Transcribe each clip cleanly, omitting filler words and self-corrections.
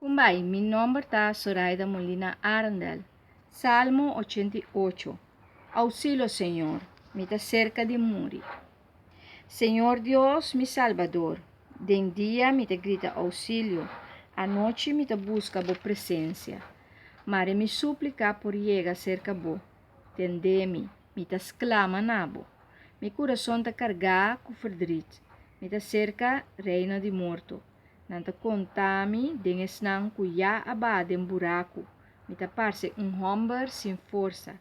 Kumbai, mi nomber ta Soraida Molina Arendel. Salmo 88. Ousilio, Señor, mi ta serka di muri. Señor Dios, mi Salbador, den dia mi ta grita ousilio, anochi mi ta buska bo presensia. Mare mi súplika por yega serka bo. Tende mi, mi ta sklama na bo. Mi kurason ta kargá ku ferdrit. Mi ta serka reino di morto. Nan ta konta mi den esnan ku ya a baha den buraku. Mi ta parse un hòmber sin forsa.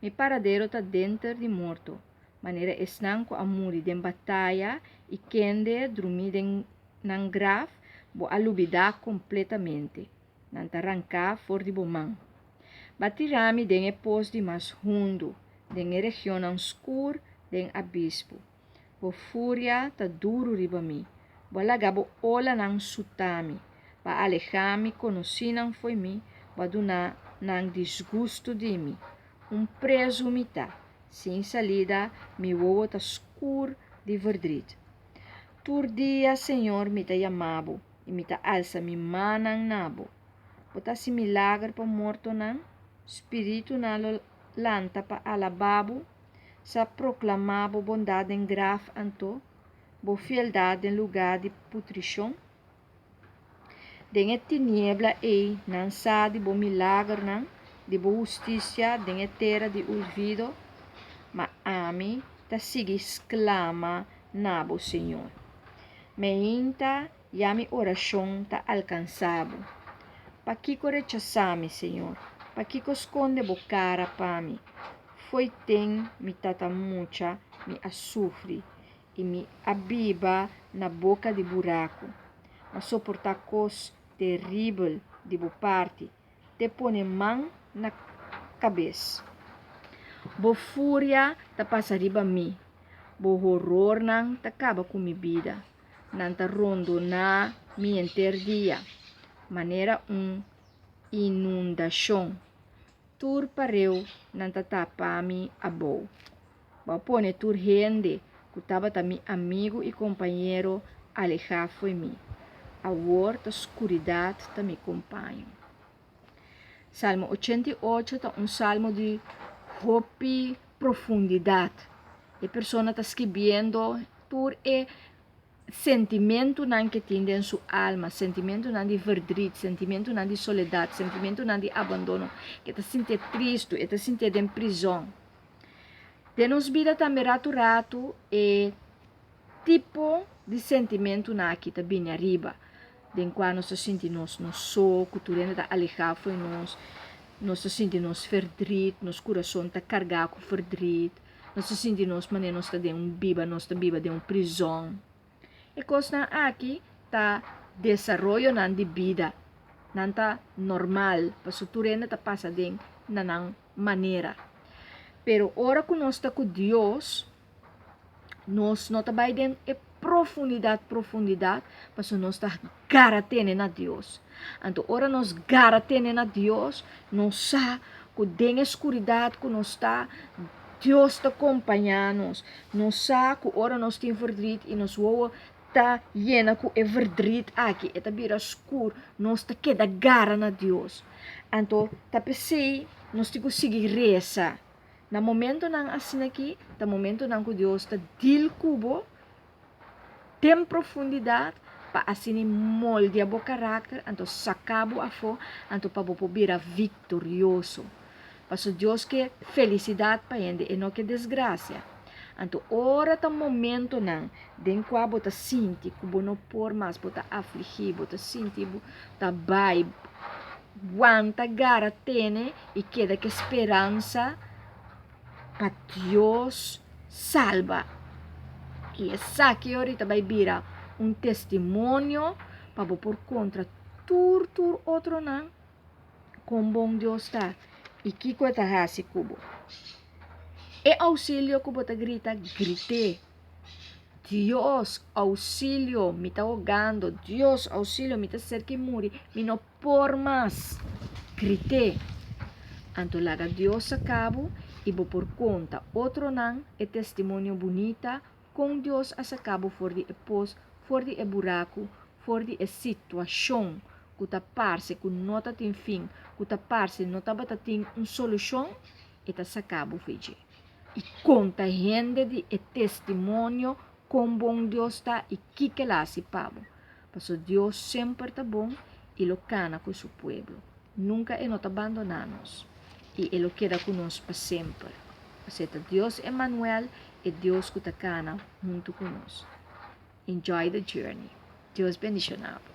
Mi paradero ta denter di morto, manera esnan ku a muri den bataya i kende drumí den nan graf, bo a lubidá kompletamente. Nan ta ranká for di bo man. Bo a tira mi den e pos di mas hundu, den e regionnan skur den abispu. Bo furia ta duru riba mi. Bo a laga bo olanan suta mi. Bo a alehá mi konosínan fo'i mi, bo a duna nan disgustu di mi. Un prezu mi ta, sin salida, mi wowo ta skur di verdriet. Tur dia, Señor, mi ta yama bo, i mi ta alsa mi mannan na bo. Bo ta hasi milager pa mortonan? Spiritunan lo lanta pa alabá bo? Sa proklamá bo bondat den graf anto, bo fieldat den lugá di putrishon? Den e tiniebla ei nan sa di bo milagernan, di bo hustisia den e tera di olvido, ma ami ta sigui sklama na bo, Señor. Meinta ya mi orashon ta alkansá bo. Pakiko rechasá mi, Señor? Pakiko skonde bo kara pa mi? Fo'i ten mi tata mucha mi a sufri i mi a biba na boka di buraku. M'a soportá kos teribel di bo parti, te pone man na kabes. Bo furia ta pasa riba mi, bo horornan ta kaba ku mi bida. Nan ta rondoná mi henter dia, manera un inundashon. Tur pareu nan ta tapa mi abou. Bo a pone tur hende ku tabata mi amigu i kompañero alehá fo'i mi. Awor ta skuridat ta mi kompaño. Salmo 88 ta un salmo di hopi profundidat. E persona ta skibiendo tur e sentimentunan ke tin den su alma, sentimentunan di verdriet, sentimentunan di soledat, sentimentunan di abandono, ke ta sintié tristu, e ta sintié den prizòn. Den nos bida tambe ratu ratu e tipo di sentimentunan aki ta bini ariba, den kua nos ta sinti nos nos so, ku tur hende ta alehá fo'i nos, nos ta sinti nos verdriet, nos kurason ta kargá ku verdriet. Nos ta sinti nos manera nos ta den un biba, nos ta biba den un prizòn. E kosnan aki ta desaroyonan di bida. Nan ta normal, pasobra tur hende ta pasa den na nan manera. Pero ora ku nos ta ku Dios, nos no ta bai den e profundidat profundidat, pasobra nos ta gara tene na Dios. Anto ora nos gara tene na Dios, nos sa ku den e skuridat ku nos ta, Dios ta kompañá nos. Nos sa ku ora nos tin verdriet i nos wowo ta yena ku e verdriet aki, e ta bira skur, nos ta keda gara na Dios. Anto ta p'esei nos tin ku sigui resa. Na momentonan asin'aki ta momentonan ku Dios ta dil ku bo den profundidat pa asina e moldia bo karakter anto saka bo afó anto pa bo por bira viktorioso. Pasobra Dios ke felisidat pa hende, e no ke desgrasia. Anto ora ta momentonan den kua bo ta sinti ku bo no por mas, bo ta afligí, bo ta sinti bo ta bai wanta gara tene i keda ku e speransa pa Dios salba. I esaki ahorita bai bira un testimonio pa bo por kontra tur tur otronan kon bon Dios ta i kiko e ta hasi ku bo. E ousilio ku bo ta grita, grit'é. Dios, ousilio, mi ta hogando. Dios, ousilio, mi ta serka i muri, mi no por mas. Grit'é. Anto laga Dios saka bo i bo por konta otronan e testimonio bunita kon Dios a saka bo for di e pos, for di e buraku, for di e situashon. ku ta parse ku no ta tin fin, ku ta parse no tabata tin un solushon, e ta saka bo for dje. I konta hende di e testimonio kon bon Dios ta i kiko el a hasi pa bo. Pasobra Dios semper ta bon i lo kana ku su pueblo. Nunka e no ta bandoná nos i e lo keda ku nos pa semper. Pasobra e ta Dios Emanuel, e Dios ku ta kana huntu ku nos. Enjoy the journey. Dios bendishoná bo.